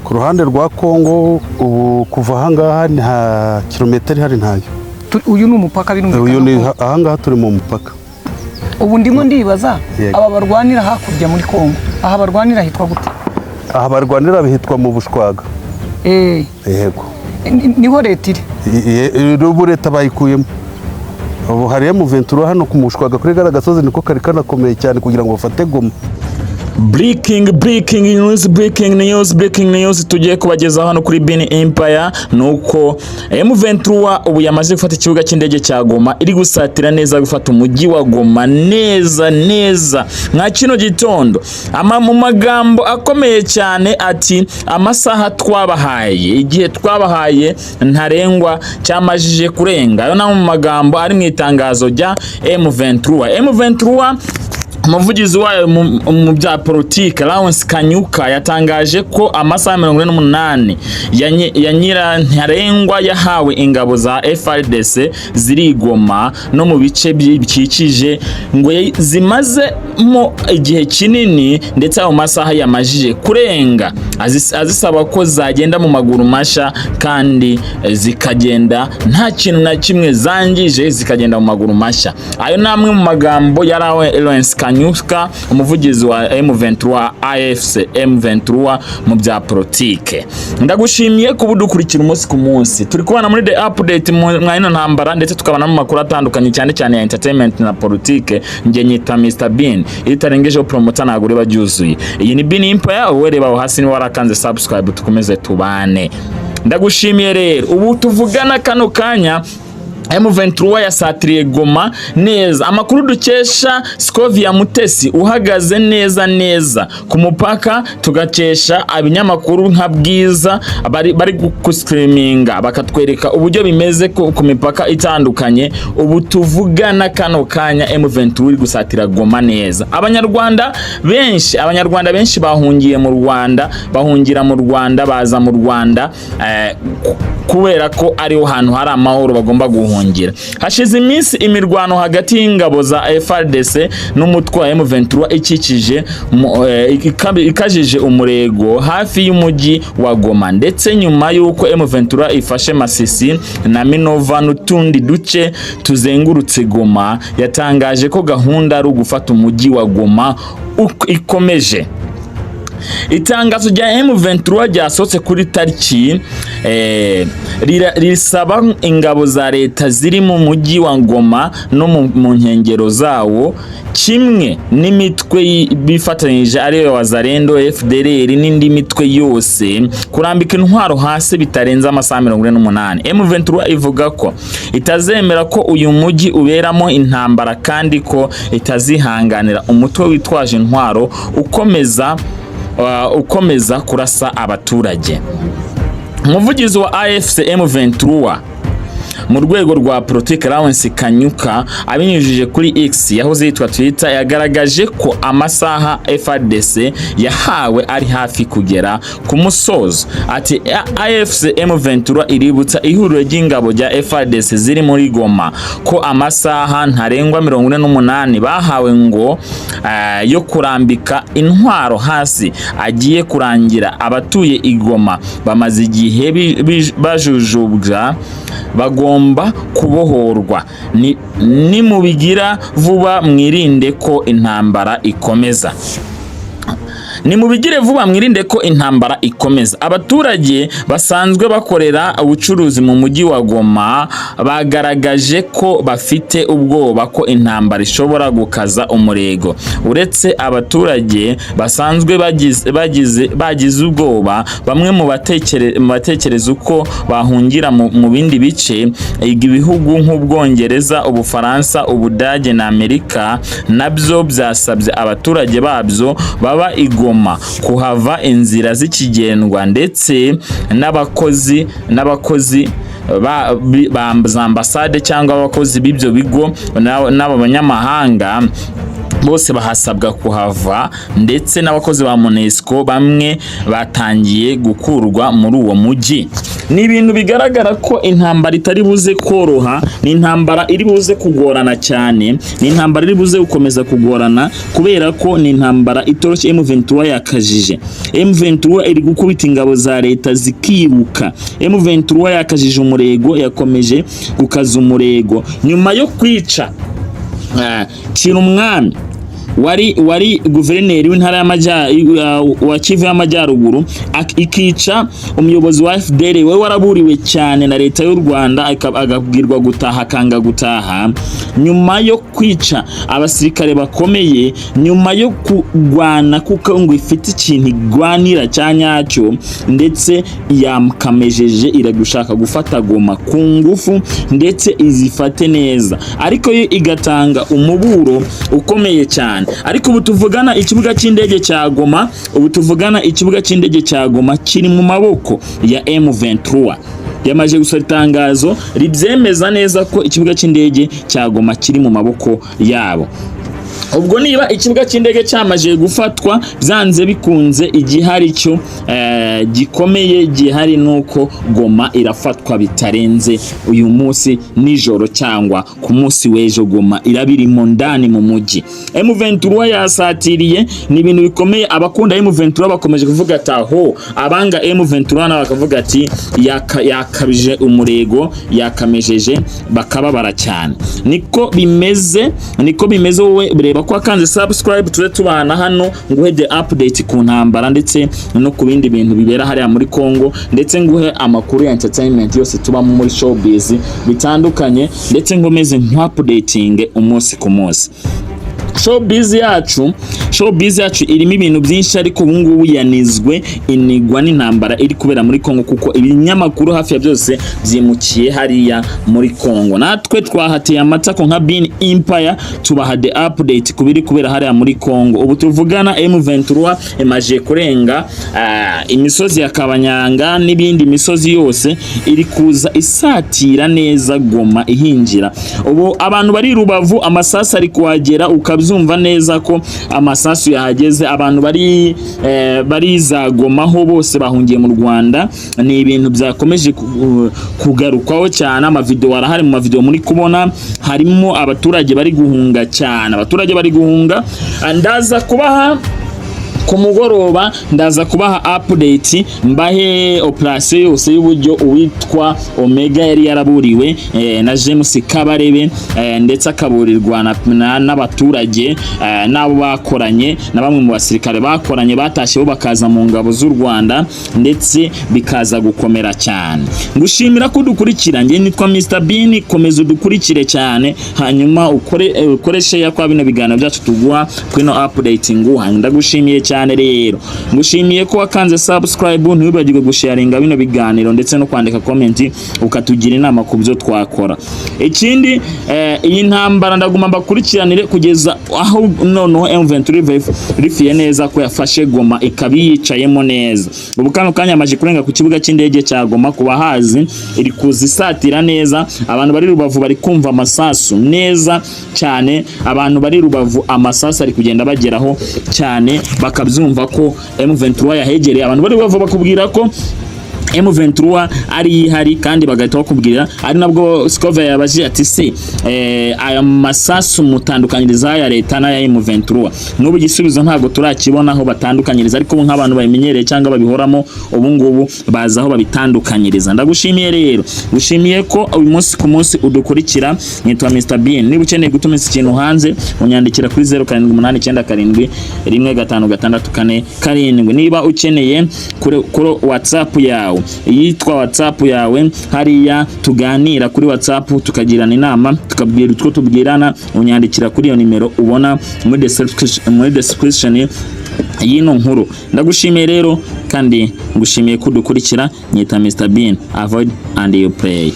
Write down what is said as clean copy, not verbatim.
Ku ruhande rwa Kongo, ubu kuva ahangaha nta kilometero ihari, ntayo. Uyu ni umupaka. Uyu Birumvikana ni ko ahangaha turi mu mupaka. Ubu ndimo ndibaza, aba barwanira hakurya muri Kongo, aha barwanira hitwa gute? Aha barwanira bihitwa mu Bushwaga. Yego. Niho leta iri? Ubu leta bayikuyemo, ubu hariyo M23 hano ku Mushwaga kuri gara gasozi, niko kari kanakomeye cyane kugira ngo bafate Goma. Breaking, breaking news, breaking news, breaking news tugiye kubagezaho hano kuri Bini Empire nuko M23 ubu yamaze gufata ikibuga cy'indege cya Goma, iri gusatira neza gufata umujyi wa Goma neza neza nka kino gitondo. Ama mu magambo akomeye cyane ati: "Amasaha twabahaye, igihe twabahaye ntarengwa cyamajije kurenga." Ayo ni amwe mu magambo ari mu itangazo rya M23. M23, umuvugizi wayo mu bya politike Lawrence Kanyuka, yatangaje ko amasaha 48 ya nyirantarengwa yahawe ingabo za FARDC ziri i Goma no mu bice bikikije ngo zimazemo igihe kinini, ndetse ayo masaha yamajije kurenga, azisaba ko zagenda mu maguru mashya kandi zikagenda nta kintu na kimwe zangije, zikagenda mu maguru mashya. Ayo ni amwe mu magambo ya Lawrence Kanyuka, umuvugizi wa M23, AFC M23 mu bya politike. Ndagushimiye kuba udukurikira umunsi ku munsi, turi kubana muri the update mwa ino ntambara, ndetse tukabana mu makuru atandukanye, cyane cyane ya entertainment na politike. Njye nyita Mr Bean, iyo utarengejeho promoter ntabwo riba ryuzuye. Iyi ni Bean Empire. Wowe reba aho hasi niba warakanze subscribe, tukomeze tubane. Ndagushimiye rero. Ubu tuvugana kano kanya M23 yasatiriye Goma neza. Amakuru dukesha Scovia Mutesi uhagaze neza neza ku mupaka, tugakesha ibinyamakuru nka Bwiza bari guscreaminga bakatwereka uburyo bimeze ku mipaka itandukanye. Ubu tuvugana kano kanya M23 iri gusatira Goma neza. Abanyarwanda benshi bahungiye mu Rwanda, bahungira mu Rwanda, baza mu Rwanda kubera ko ariho hantu hari amahoro bagomba guhungira. Hashize iminsi imirwano hagati y'ingabo za FARDC n'umutwe wa M23 ikikije ikajije umurego hafi y'umujyi wa Goma, ndetse nyuma y'uko M23 ifashe Masisi na Minova n'utundi duce tuzengurutse Goma, yatangaje ko gahunda ari ugufata umujyi wa Goma ikomeje. Itangazo rya M23 ryasohotse kuri tariki risaba ingabo za leta ziri mu mujyi wa Goma no mu nkengero zawo, kimwe n'imitwe bifatanyije ariyo Wazalendo, FDLR n'indi mitwe yose, kurambika intwaro hasi bitarenze amasaha 48. M23 ivuga ko itazemera ko uyu mujyi uberamo intambara kandi ko itazihanganira umutwe witwaje intwaro ukomeza kurasa abaturage. Umuvugizi wa AFC M23 mu rwego rwa politiki Lawrence Kanyuka, abinyujije kuri X yahoze yitwa Twitter, yagaragaje ko amasaha FARDC yahawe ari hafi kugera ku musozo. Ati: "AFC M23 iributsa ihuriro ry'ingabo rya FARDC ziri muri Goma ko amasaha ntarengwa 48 bahawe ngo yo kurambika intwaro hasi agiye kurangira. Abatuye i Goma bamaze igihe bajujubwa, bagomba kubohorwa. Nimubigira vuba mwirinde ko intambara ikomeza. Nimubigire vuba mwirinde ko intambara ikomeza." Abaturage basanzwe bakorera ubucuruzi mu mujyi wa Goma bagaragaje ko bafite ubwoba ko intambara ishobora gukaza umurego. Uretse abaturage basanzwe bagize ubwoba, bamwe mu batekereza uko bahungira mu bindi bice. Ibihugu nk'Ubwongereza, Ubufaransa, Ubudage na Amerika nabyo byasabye abaturage babyo baba i Goma kuhava inzira zikigendwa, ndetse n'abakozi ba za ambasade cyangwa abakozi b'ibyo bigo n'abo banyamahanga. Bose bahasabwa kuhava, ndetse n'abakozi ba MONUSCO bamwe batangiye gukurwa muri uwo mujyi. Ni ibintu bigaragara ko intambara itari buze koroha, ni intambara iri buze kugorana cyane, ni intambara iri buze gukomeza kugorana kubera ko ni intambara itoroshye. M23 yakajije, M23 iri gukubita ingabo za leta zikiruka. M23 yakajije umurego, yakomeje gukaza umurego nyuma yo kwica Umwami wari guverineri w'intara wa Kivu y'Amajyaruguru, ikica umuyobozi wa FDLR we waraburiwe cyane na leta y'u Rwanda, agabwirwa gutaha akanga gutaha, nyuma yo kwica abasirikare bakomeye, nyuma yo kurwana kuko ngo ifite ikintu igwanira cya nyacyo, ndetse yakamejeje iragushaka gufata Goma ku ngufu ndetse izifate neza, ariko yo igatanga umuburo ukomeye cyane. Ariko ubu tuvugana ikibuga cy'indege cya Goma, ubu tuvugana ikibuga cy'indege cya Goma kiri mu maboko ya M23. Yamaze gusohora itangazo ribyemeza neza ko ikibuga cy'indege cya Goma kiri mu maboko yabo. Ubwo niba ikibuga cy'indege cyamaze gufatwa, byanze bikunze igihari cyo gikomeye gihari nuko Goma irafatwa bitarenze uyu munsi nijoro cyangwa ku munsi w'ejo. Goma irabirimo ndani mu mujyi. M23 yasatiriye, ni ibintu bikomeye. Abakunda M23 bakomeje kuvuga ati aho, abanga M23 nabo bakavuga ati yakabije umurego, yakamejeje, bakababara cyane. Niko bimeze, niko bimeze. Wowe reba ko wakanze subscribe, tuze tubana hano nguhe the update ku ntambara ndetse no ku bindi bintu bibera hariya muri Congo, ndetse nguhe amakuru ya entertainment yose tubamo muri showbiz bitandukanye, ndetse nkomeze nku-updating umunsi ku munsi. Showbiz yacu irimo ibintu byinshi, ariko ubu ngubu yanizwe inigwa n'intambara iri kubera muri Congo, kuko ibinyamakuru hafi ya byose byimukiye hariya muri Congo. Natwe twahatiye amatako nka Bin Empire, tubaha the update ku biri kubera hariya muri Congo. Ubu tuvugana M23 imaje kurenga imisozi ya Kabanyanga n'ibindi misozi yose, iri kuza isatira neza Goma ihinjira. Ubu abantu bari Rubavu amasasu ari kuhagera, ukabyumva neza ko amasasu yahageze. Abantu bari za Goma ho bose bahungiye mu Rwanda. Ni ibintu byakomeje kugarukwaho cyane, amavideo arahari. Mu mavideo muri kubona harimo abaturage bari guhunga cyane, abaturage bari guhunga. Ndaza kubaha ku mugoroba, ndaza kubaha update, mbahe operation yose y'uburyo uwitwa Omega yari yaraburiwe na James Kabarebe, ndetse akaburirwa n'abaturage n'abo bakoranye na bamwe mu basirikare bakoranye batashye bo bakaza mu ngabo z'u Rwanda, ndetse bikaza gukomera cyane. Ngushimira ko udukurikira. Njye nitwa Mr Bean, komeza udukurikire cyane, hanyuma ukore share kwa bino biganiro byacu tuguha, kwino update nguha. Ndagushimiye cyane rero, ngushimiye ko wakanze subscribe. Ntiwibagirwe gusharinga bino biganiro ndetse no kwandika comment ukatugira inama ku byo twakora. Ikindi, iyi ntambara ndaguma mbakurikiranire kugeza aho noneho M23 rifiye neza ko yafashe Goma, ikaba yicayemo neza. Ubu kano kanya amaze kurenga ku kibuga cy'indege cya Goma. Ku bahazi, iri kuzisatira neza. Abantu bari Rubavu bari kumva amasasu neza cyane. Abantu bari Rubavu amasasu ari kugenda bageraho cyane, bakabyumva ko M23 yahegereye. Abantu bari Rubavu bakubwira ko M23 ari ihari, kandi bagahita bakubwira, ari nabwo Scovia yabajije ati: "Se aya masasu mutandukanyiriza aya leta n'aya M23?" N'ubu igisubizo ntabwo turakibona aho batandukanyiriza, ariko ubu nk'abantu babimenyereye cyangwa babihoramo, ubu ngubu bazi aho babitandukanyiriza. Ndagushimiye rero, gushimiye ko uyu munsi ku munsi udukurikira. Nitwa Mr Bean. Niba ukeneye gutumiza ikintu hanze, unyandikira kuri 0787 155647. Niba ukeneye kuri WhatsApp yawe, iyitwa WhatsApp yawe hariya tuganira kuri WhatsApp, tukagirana inama, tukabwira utwo tubwirana, unyandikira kuri iyo nimero ubona muri description y'ino nkuru. Ndagushimiye rero kandi ngushimiye ko udukurikira. Nyita Mr Bean. Avoid and you pray.